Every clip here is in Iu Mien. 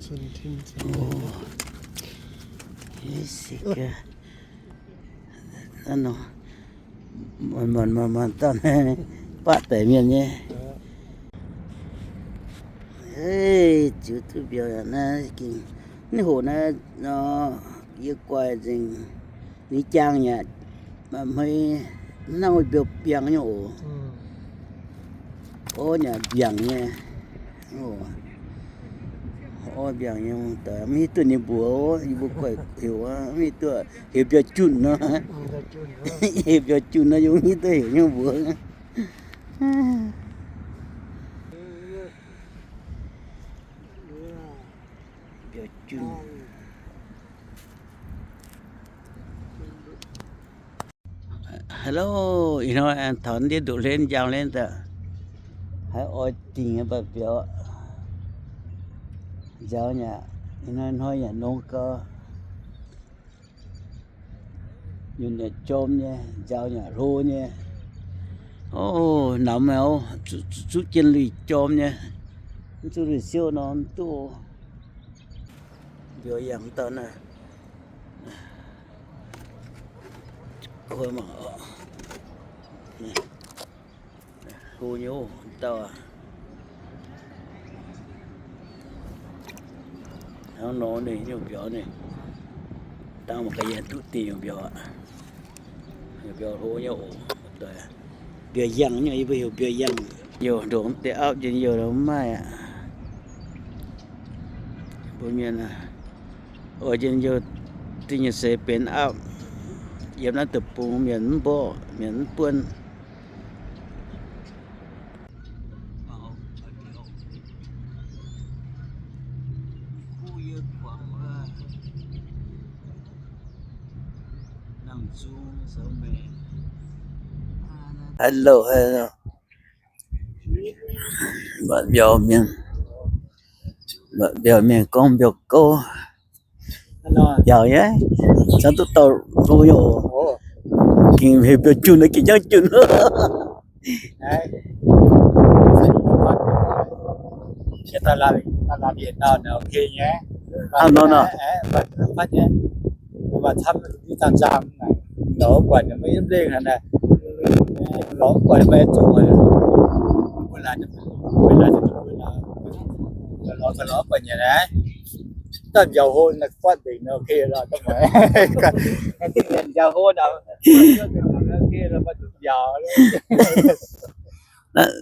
Muonc muonc muonc muonc dauh naaiv baqv daic mienh nyei. Ziux duqv mbiauz naaiv gengh, naaiv hoc naaiv nor, yie guai nzengc, ninh jaang yaac hmei hnangv mbiauz biangh nyei oc. Orv yaac mbiaangc nyei. Orv mbiaangc nyei, mv hiuv duqv ninh mbuox, yie mbuo guai heuc, mv hiuv duqv heuc mbiauz junh nor. Heuc mbiauz junh nor, yie mv hiuv duqv heuc nyei mbuox. Mbiauz junh. Hello, ih hnoi aengx taux ndiev ndoqc hlen njaaux hlen daaih, haiz oix dingc nyei mbatc mbiauz. Njaaux nyei aqv, ih hnoi hnoi yaac nongx gau. Nyunc yaac jorm nyei, njaaux yaac hlo nyei. Ov, namx aqv, zuqv jienv luih jorm nyei. Mv zuqv luih siouv nor mv duqv. Mbiauz yangh dauh naaiv. Hlo nyei oc, dauh aac. Hnangv nor ninh nyungc mbiauz ninh, dangh mangc gaax yie duqv dingh nyungc mbiauz aqv. Nyungc mbiauz hlo nyei oc. Mbiauz yangh nyei, yie mbuo heuc mbiauz yangh. Youh ndongc deix auv njien-youh mv maaih aqv. Mbuo mienh oix njien-youh, dingh nyei seix benx auv, yiem naaiv deic-bung mienh mv mborqv, mienh mv buonv. Hello, hello. Mbatc mbiauz mienh, mbatc mbiauz mienh gorngv mbiauz gouv. Yaac yie cingx duqv dauh hlo nyei oc. Gengh heuc mbiauz junh, gengh jangv junh. Hnangv nor nor.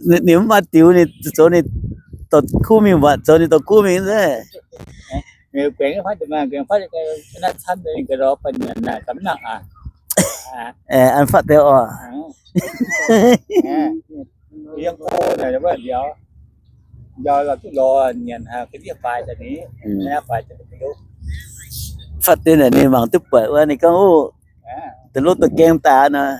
Ninh mv maaih diux, ninh zoux ninh dorh kuv mingh mbatc, zoux ninh dorh kuv mingh nzengc. An fatv deix oc. Fatv deix naaic ninh mangc duqv buatc wuov, ninh gorngv, ov, deix lov doqc gaeng daaih nor.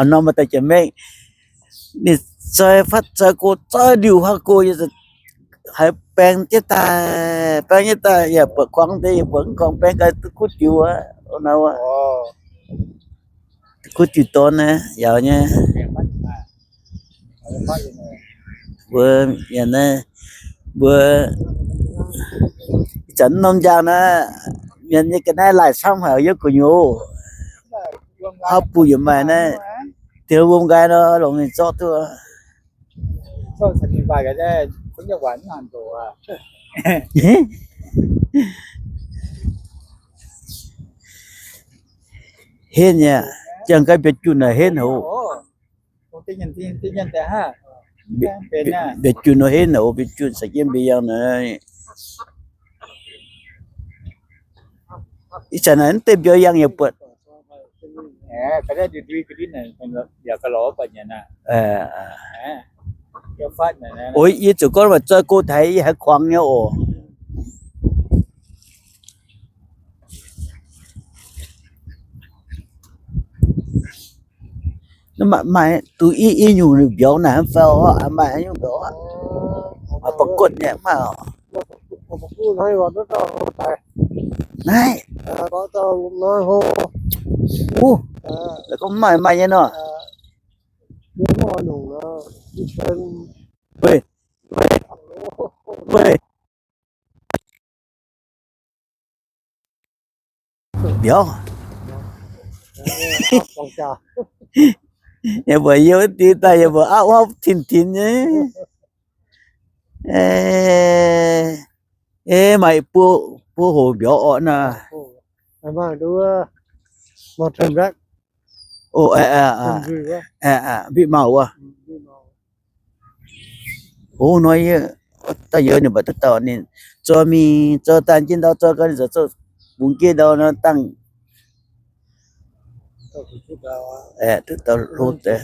Norm maaih deix jiex mengh, ninh zoi fatv zoi go, zoi ndiuh haav go, haiz baeng jienv daaih, baeng jienv daaih, yaac buatc kuangx deix, yaac buatc mv kuangx, baeng gaax duqv kuv diux aqv. Kuv diux dorn naaiv yaac nyei. Mbuo mienh naaiv, mbuo ih zanc mv norm njang naaiv, mienh nyei ga'naaiv laaic camv haic, yiem gu'nyuoz haav bung yaac maaih naaiv, diex wuom nqaai nor longc mingh zorqv duqv. Henv nyei, jangx gaax mbiauz junh naaic henv hoc. Mbiauz junh nor henv hoc, mbiauz junh caux jienv mbiauz yangh naaic. Ih zanc naaiv mv deix mbiauz yangh yaac buatc. Oix, yie ziouc gorngv maaih zoi go taaix yie haiz kuangx nyei oc. Maaih duqv i, i nyungc mbiauz naaic fai oc, maaih nyungc mbiauz oc, maaih ba'gotv nyei maaih oc. Naaiv, uh, la'gorngv maaih maaih nyei nor. Mbiauz. Yie mbuo yiem wuov deix daaih yie mbuo auv auv tin tin nyei. Ei, maaih buo, buo hoc mbiauz orqc naaic. Mbitv mauh wuov. Ov, hnoi yie daaih youz ninh mbuo duqv dauh ninh zoux mingh zoux daaih jienv ndau zoux gau ninh zoux zoux bungx jienv ndau nor dangh duqv dauh hlo deix.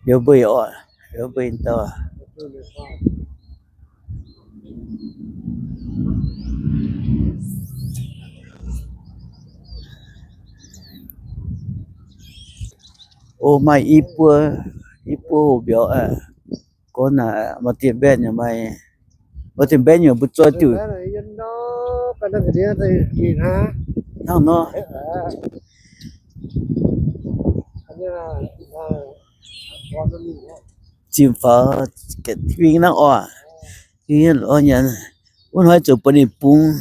Youz mbeix oc, youz mbeix dauh. Ov, maaih i buo, i buo hoc mbiauz aqv. Gorngv naaic maaih dieh mbaeqv nyei, maaih, maaih dieh mbaeqv nyei mbuo zoih diuc. Hnangv nor. Zinh faaux, fing naaiv oc. Wuov hnoi zuqc buatc ninh bungx.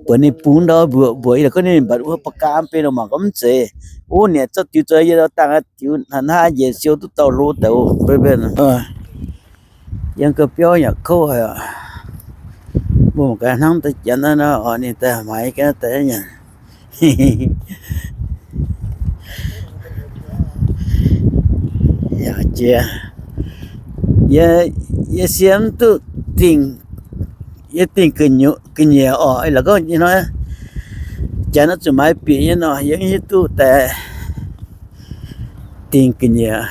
Buatc ninh bungx ndau mbuoqc mbuoqc yie gorngv ninh mbatc wuov ba'gaa mv bei nor mangc gorngv mv zeiz. Wuov ninh zorqv diuh zoux yie ndau dangh diuh hnangv haaix njiec siou duqv dauh hlo deix. Yiem gau biauv yaac kouv haic oc. Mbuo mangc gaax hnangv deix janx naaiv nor oc, ninh daaih hmaix ga'naaiv daaih nyanc. Yaac jiex. Yie, yie sie mv duqv dingh, yie dingh ga'nyiec oc. La'gorngv ih hnoi janx oix zuqc maaiz bieqc nyei nor, yie mv hiuv duqv daaih dingh ga'nyiec,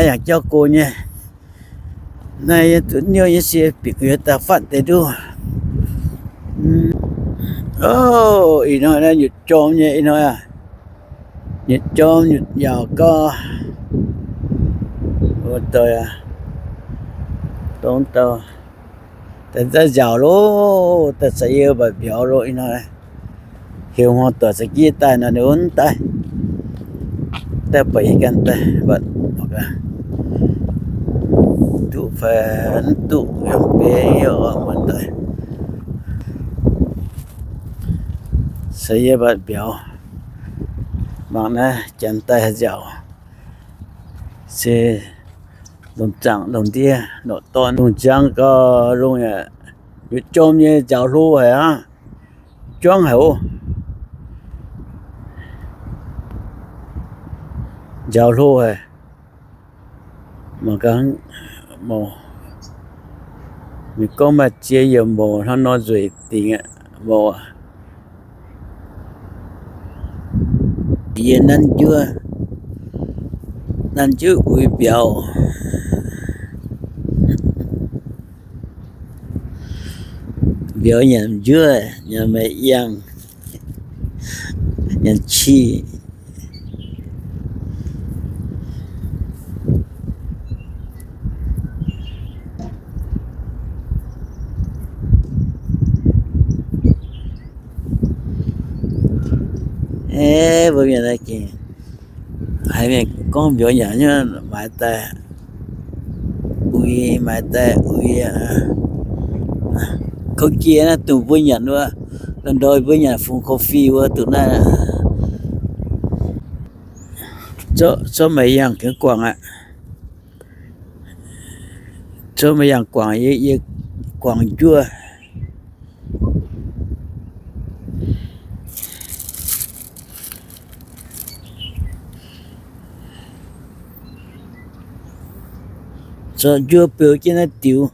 yangh jauv go nyei. Naaiv yie duqv niouv nyei sie bieqc gu'nyuoz daaih fatv deix nduov. Ov, ih hnoi naaiv nyutc jorm nyei ih hnoi aqv. Nyutc jorm nyutc yaauc gau. Wuov dauh, dongh dauh, daaih nzaaux loh, daaih caux yie mbatc mbiauz loh ih hnoi. Heuc hmuangx doic za'gengh daaih nor ninh mv daaih. Daaih buatc yie ganh daaih mbatc, duqv fai mv duqv yaac benx yie oc muoz-doic. Se yie mbatc mbiauz, mangc naaiv janx daaih nziaauc, se lomh zaangc lomh ndiev norqc dorn lungh njang gau, lungh yaac yuoqc jorm nyei, nziaaux hlo haic aqv. Juangv haic oc. Nziaaux hlo haic. Mangc gaax, mouc, ninh gorngv maaih ziex yiemc mouc hnangv nor nzueic dingc aqv, mouc aac. Yie nanv njuov, nanv njuov uix mbiauz. Mbiauz nyanc njuov, nyanc maiv yangh, nyanc qiex. Aeqv, mbuo mienh naaiv gengh haiz mienh gorngv mbiauz nyanc nyei, maaiz daaih uix, maaiz daaih uix. Kouv jiex naaiv dongh mbuo nyanc wuov, ndorm-ndorm mbuo nyanc fungx coffee wuov dongh naaiv. Zorqv, zorqv maiv yangh gengh guangc aqv. Zorqv maiv yangh guangc, yie, yie guangc njuov. Zorqv njuov beu jienv naaiv diux.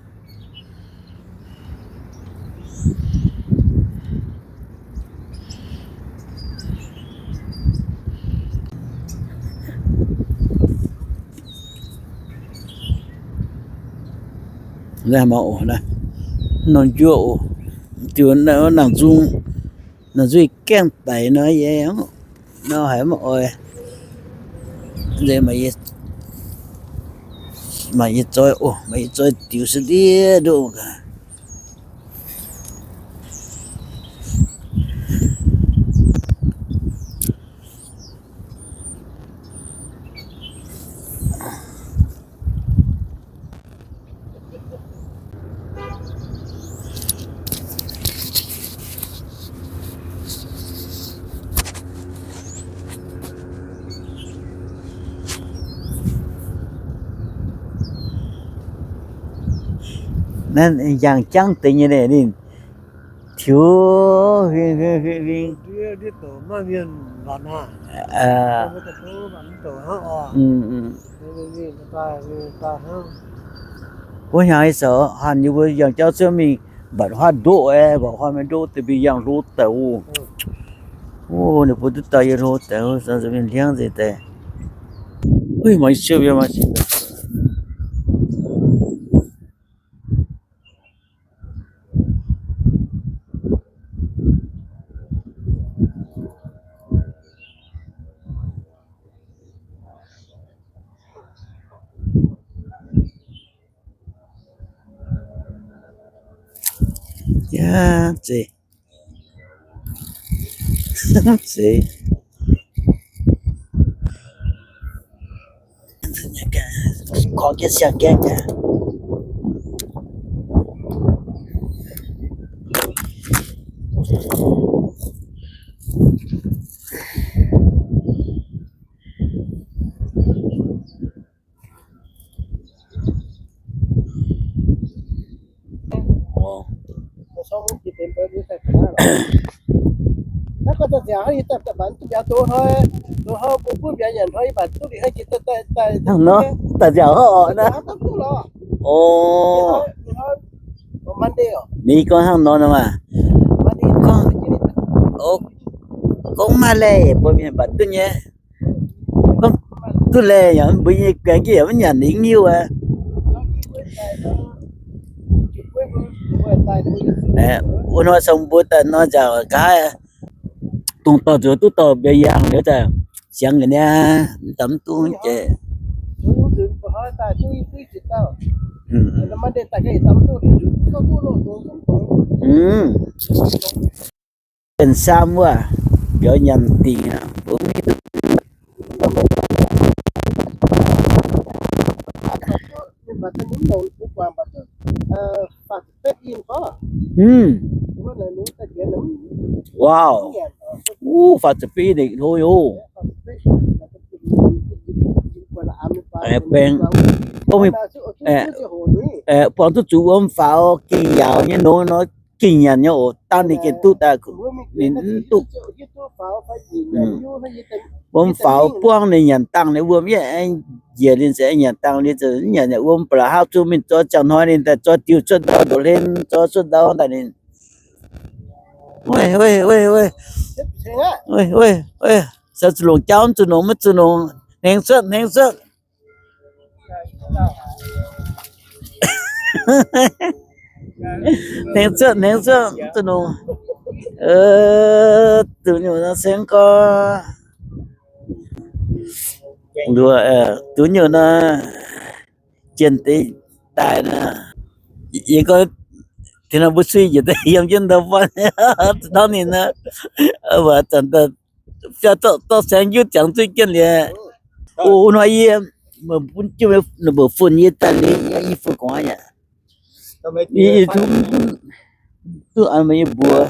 Naaiv mangc oc, naaiv norm njuov oc, diux nangc nzung, nangc nzung gaengh daic nor, yie nor haiz maiv oix. Nzengc maaih yie Maaih yie zoi, maaih yie zoi diux se ndiev ndoqv gaax. Naaiv yangh jangv deix nyei, ninh tiux huing huing huing huing. Wuov hnyangx ih zanc hanh yie mbuo yangh jauv cuotv mingh mbatc huaav ndoqv, mbatc huaav maiv ndoqv deix mingh yangh hlo deix oc. Ninh mbuo duqv daaih yie hlo deix, mingh hliangv nzengc deix. Yaac zeiz, zeiz. Hnangv nor, daaih nziaauc hov orqc naaiv. Ninh gorngv hnangv nor nor maah. Gorngv maaih laih, mbuo mienh mbatc duqv nyei. Gorngv duqv laih yaac mbuo nyei guaix giex yaac maiv nyanc ninh hiuv aqv. Wuov hnoi caux mbuo daaih nor nziaauc nqa'haav, dongh dorh nzuonx duqv dorh mbiauz yangh liuz daaih siangx ga'naaiv, mv daaih mv duqv jiex. Mv, Janx-Saam wuov, mbiauz nyanc dingc aqv. Mv, wow, wuov faah ziepc betv ninh hlo yoc. Baeng, buangh duqv zuqc wuom faaux gengh yaauc nyei nongx nor, gengh nyanc nyei oc. Dangh ninh gengh duqv daaih, ninh mv duqv. Wuom faaux buangv ninh nyanc dangh ninh wuom, yie aengx njiec ninh se aengx nyanc dangh ninh ziouc nyanc nyanc wuom. Ba'laqc haav zuqc mingh zoi ziangh hnoi ninh daaih zoi diuh cuotv ndau ndoqv hlen, zoi cuotv ndau daaih ninh. Weih, weih, weih, weih. Weih, weih, weih. Sa zuqc longc jauv mv zuqc nongc, maiv zuqc nongc. Hnengx cuotv, hnengx cuotv. Hnengx cuotv, hnengx cuotv, mv zuqc nongc. Duqv nyungc nor se gorngv, duqv nyungc nor, jienh deix daaih nor, yie gorngv, tin nor mbuo suiv njiec daaih yiem jienv ndau faan, taux ninh nor, mbuo zanc daaih biauv dorh saeng-yiuv ziangx zuqv jienv liuz, o, hnoi yie, meih bun jienv ninh mbuo fun yie daaih liuz, yie fun gu'nguaaic aqv. Yie duqv, duqv an meih nyei mbuox.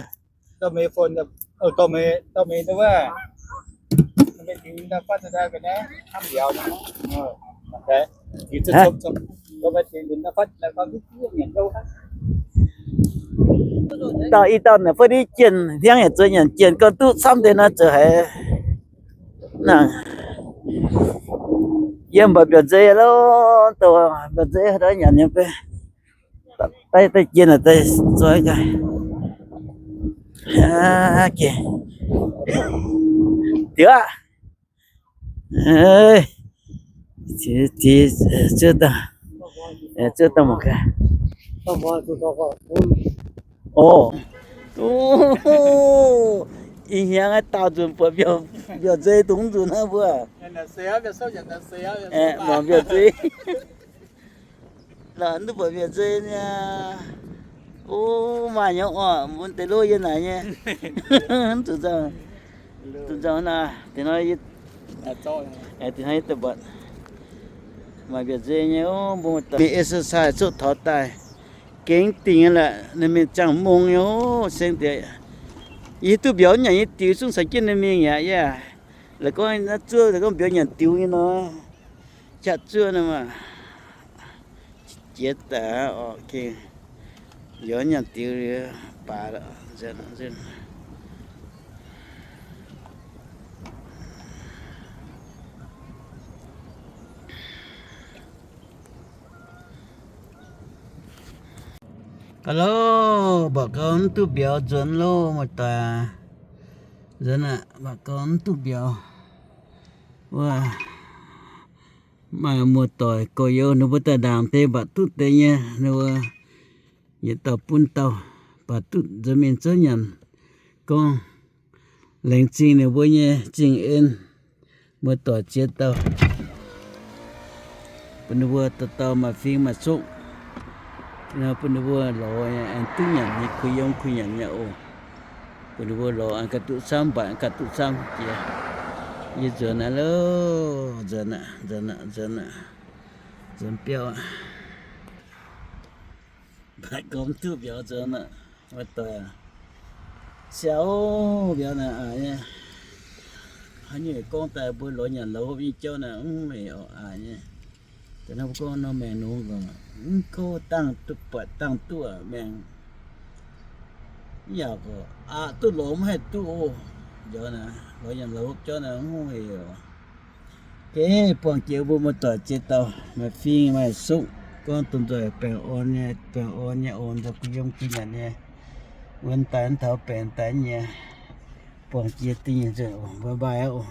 Dauh i dauh naaic fai div jienh hniangv yaac zoux nyanc jienh gauh duqv camv deix nor zoux haiz. Yiem mbaac mbiaauc nzeix loh, mbiaauc nzeix haaix nyanc nyei fai. Daaih jienh daaih zoi gaax. Diex aqv. Zuov daaih, zuov daaih mangc gaax. O, ih hnyangx daauh nzunc buatc mbiaauc nzeix dongh nzunc hnangv mbuo. Mangc mbiaauc nzeix. Lorqc, mv duqv buatc mbiauz nzei niaa. O, maaih nyei orqc, mbuo deix lov yie naaic nyei. Mv zuqc nzauh, zuqc nzauh naaic. Deix hnoi, deix hnoi yie daaih buatc maaih mbiauz nzei nyei. O, mbuo mingh exercise cuotv taux daaih, gengh dingc lorqc, ninh mingh ziangh mong nyei. O, seng diex, yie hiuv duqv mbiauz nyanc nyei diux zungv caux jienv ninh mingh yaac, yaac. La'gorngv naaiv zuov, la'gorngv mbiauz nyanc diux nyei nor, qaqv zuov nor maah, jiex daaih oc. Mbiauz nyanc diux liuz baac lorqc. Hello, mbuox gau mv duqv mbiauz nzuonx loh, muoz-doic. Nzuonx aqv, mbuox gau mv duqv mbiauz. Wuov, maaih muoz-doic gorx-youz ninh mbuo daaih ndaangc deix mbatc duqv deix nyei, ninh mbuo yietc dauh bun dauh mbatc duqv nzuonx mingh zouv nyanc. Gorngv laengz zingh ninh mbuo nyei zingh en, muoz-doic ziex dauh, bun ninh mbuo dauh dauh maaih fing maaih suqv, bun ninh mbuo lorz aengx duqv nyanc nyei, kuh yiem kuh nyanc nyei oc. Bun ninh mbuo lorz aengx ganh duqv camv, mbatc aengx ganh duqv camv jiex. Yie nzuonx aqv loh, nzuonx aqv, nzuonx aqv, nzuonx aqv, nzuonx biauv aqv. Mbatc gormx duqv mbiauz nzuonx aqv, muoz-doic aac. Siaauc, mbiauz naaic aqc nyei. Haaix nyungc gorngv daaih mbuo lorz nyanc lorz hopv nyei jauv naaic mv heic oc, aqc nyei. Da'naaiv mbuo gorngv nor maengc nungx gorngv mv kouv dangh duqv buatc dangh duqv maengc. Mv yaac gorngv aqc duqv lorz mv haih duqv oc. Mbiauz naaic lorz nyanc lorz hopv jauv naaic mv heic oc. Gengh buangh jiex mbuo muoz-doic ziex dauh maaih fing maaih suqv, gorngv dongh nzoih baengh orn nyei, baengh orn nyei oc, nzoih kuh yiem kuh nyanc nyei. Wuonx daaih taux baengc daaih nyei. Buangh jiex dingh nyei nzuonx oc, bye bye aqv oc.